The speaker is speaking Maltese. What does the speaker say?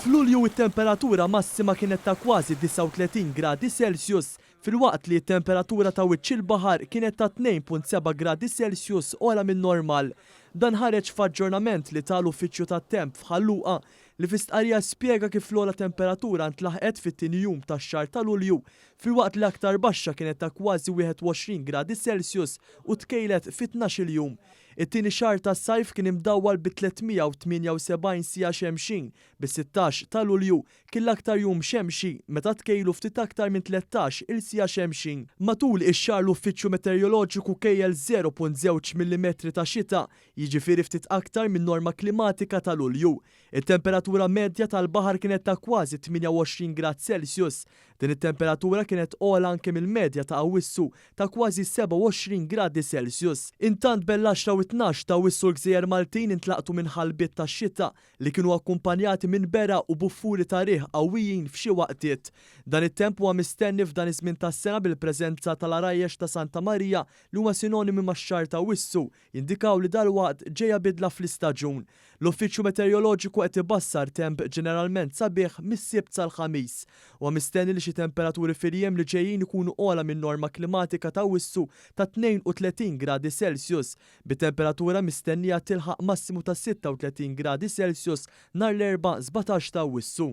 F'Lulju it-temperatura massima kienet ta' kważi 39 gradi Celsius filwaqt li t-temperatura ta' wiċċ il-baħar kienet ta' 2.7 gradi Celsius ogħla min-normal. Dan ħareġ f'aġġornament li ta l-Uffiċċju tat-Temp f'Ħal Luqa li fi stqarrija spjega kif l-ogħla temperatura ntlaħqet fit-tieni jum tax-xahar ta' Lulju filwaqt li l-aktar baxxa kienet ta' kważi 21 gradi Celsius u tkejlet fi tnax-il jum. It-tieni xahar tas-sajf kien imdawwal bi 378 siegħa xemxin, bis-16 ta' Lulju kien l-aktar jum xemxi meta tkejlu ftit aktar minn 13 il siegħa xemxin. Matul ix-xahar l-Uffiċċju Meteoroloġiku kejjel 0.2 millimetri ta' xita, jiġifieri ftit aktar min-norma klimatika ta' Lulju. It-temperatura medja tal-baħar kienet ta' kważi 28 grad Celsius. Din it-temperatura kienet ogħla anke mill-medja ta' Awwissu ta' kważi 27 gradi Celsius. Intant bejn l-għaxra u t-tnax ta' Awwissu l-gżejjer Maltin intlaqtu minn ħalbiet ta' xita li kienu akkumpanjati minn beraq u buffuri ta' riħ qawwijin f'xi waqtiet. Dan it-temp huwa mistenni f'dan iż-żmien tas-sena bil-preżenza tal-għarajjex ta' Santa Marija li huma sinonimi max-xahar ta' Awwissu jindikaw li dalwaqt ġejja bidla fl-istaġun. L-Uffiċċju Meteoroloġiku qed ibassar temp ġeneralment sabiħ mis-Sibt sal-Ħamis. Huwa mistenni li xi temperaturi fil-jiem li ġejjin ikunu ogħla min-norma klimatika ta' Awwissu ta' 32 gradi Celsius, bit-temperatura mistennija tilħaq massimu ta' 36 gradi Celsius nhar l-Erbgħa 17 ta' Awwissu.